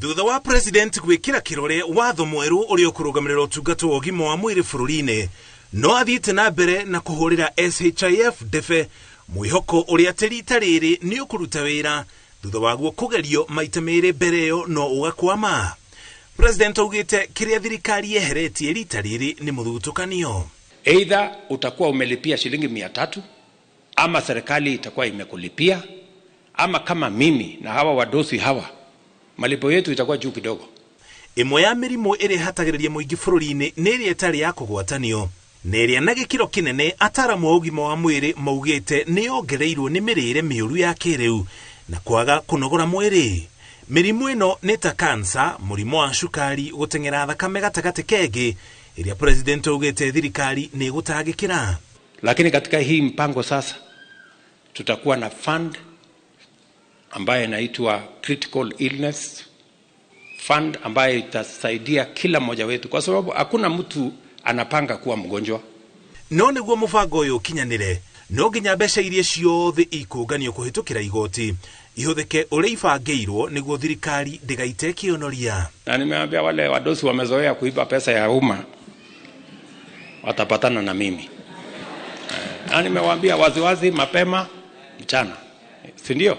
Thutha wa president gwĩkĩra kĩrore watho mwerũ ũrĩa ũkũrũgamĩrĩra ũtungata wa ũgima wa mwĩrĩ bũrũri-inĩ, no athiĩte na mbere na kũhũrĩra SHIF ndebe, mwĩhoko ũrĩa atĩ rita rĩrĩ nĩ ũkũruta wĩra thutha waguo kũgerio maita merĩ mbere ĩyo no ũgakwama. President augĩte kĩrĩa thirikari yeheretie rita rĩrĩ nĩ mũthutũkanio. Either utakuwa umelipia shilingi 300 ama serikali itakuwa imekulipia, ama kama mimi na hawa wadosi hawa, malipo yetu itakuwa juu kidogo. Ĩmwe ya mĩrimũ ĩrĩa ĩhatagĩrĩria mũingĩ bũrũri-inĩ nĩ ĩrĩa ĩtarĩ ya kũgwatanio, na ĩrĩa na gĩkĩro kĩnene ataramu a ũgima wa mwĩrĩ maugĩte nĩ yongereirwo nĩ mĩrĩre mĩũru ya kĩrĩu na kwaga kũnogora mwĩrĩ. Mĩrimũ ĩno nĩ ta kansa, mũrimũ wa cukari, gũteng'era thakame gatagatĩ kengĩ, ĩrĩa president augĩte thirikari nĩ ĩgũtangĩkĩra. Lakini katika hii mpango sasa tutakuwa na fund ambayo inaitwa Critical Illness Fund ambayo itasaidia kila mmoja wetu, kwa sababu hakuna mtu anapanga kuwa mgonjwa. No nĩguo mũbango ũyũ ũkinyanĩre, no nginya mbeca iria ciothe ikũnganio kũhĩtũkĩra igoti ihũthĩke ũrĩa ibangĩirwo nĩguo thirikari ndĩgaite kĩonoria. Na nimeambia wale wadosi wamezoea kuiba pesa ya umma watapatana na mimi. Na nimewaambia waziwazi mapema mchana, si ndio?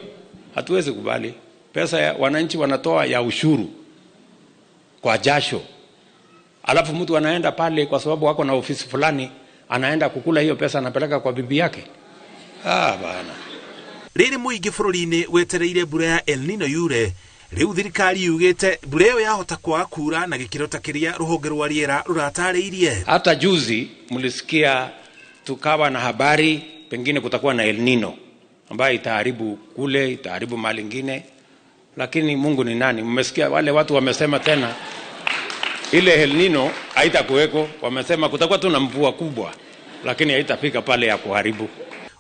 Hatuwezi kubali pesa ya wananchi wanatoa ya ushuru kwa jasho, alafu mtu anaenda pale kwa sababu wako na ofisi fulani, anaenda kukula hiyo pesa, anapeleka kwa bibi yake. Ah, bana. Rĩrĩ mũingĩ bũrũri-inĩ wetereire mbura ya El Nino yure, rĩu thirikari yugĩte mbura ĩyo yahota kwaga kura na gĩkĩro ta kĩrĩa rũhonge rwa rĩera rũratarĩirie. Hata juzi mlisikia tukawa na habari pengine kutakuwa na El Nino ambayo itaharibu kule, itaharibu mali ingine, lakini Mungu ni nani? Mmesikia wale watu wamesema tena ile El Nino haitakuweko, wamesema kutakuwa tu na mvua kubwa lakini haitafika pale ya kuharibu.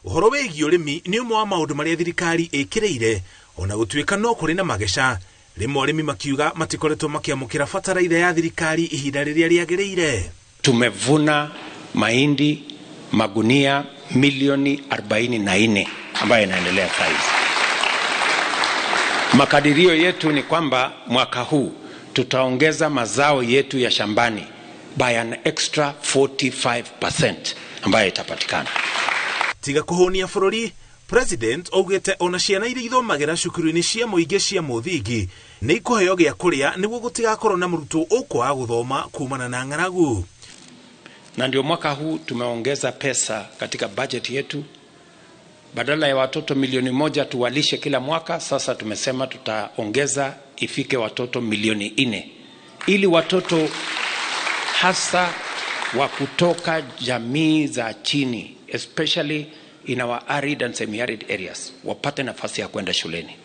Ũhoro wĩgiĩ ũrĩmi nĩ ũmwe wa maũndũ marĩa thirikari ĩkĩrĩire, ona gũtuĩka no kũrĩ na mageca. Rĩmwe arĩmi makiuga matikoretwo makĩamũkĩra bataraitha ya thirikari ihinda rĩrĩa rĩagĩrĩire. Tumevuna mahindi magunia milioni 44 ambayo inaendelea saizi. Makadirio yetu ni kwamba mwaka huu tutaongeza mazao yetu ya shambani by an extra 45% ambayo itapatikana. Tiga kũhũnia bũrũri, president augĩte ona ciana iria ithomagĩra cukuru-inĩ cia mũingĩ cia mũthingi nĩ ikũheo gĩa kũrĩa nĩguo gũtigakorwo na mũrutwo ũkwaga gũthoma kumana na ng'aragu. Na ndio mwaka huu tumeongeza pesa katika budget yetu. Badala ya watoto milioni 1 tuwalishe kila mwaka, sasa tumesema tutaongeza ifike watoto milioni 4, ili watoto hasa wa kutoka jamii za chini, especially in our arid and semi-arid areas, wapate nafasi ya kwenda shuleni.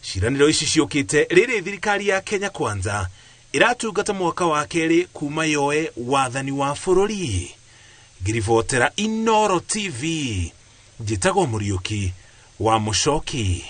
Ciĩranĩro ici ciũkĩte rĩrĩ thirikari ya Kenya Kwanza ĩratungata mwaka wa kerĩ kuma yoe wathani wa bũrũri. Ngiribotera Inooro TV, njĩtagwo Mũriũki wa Mũcoki.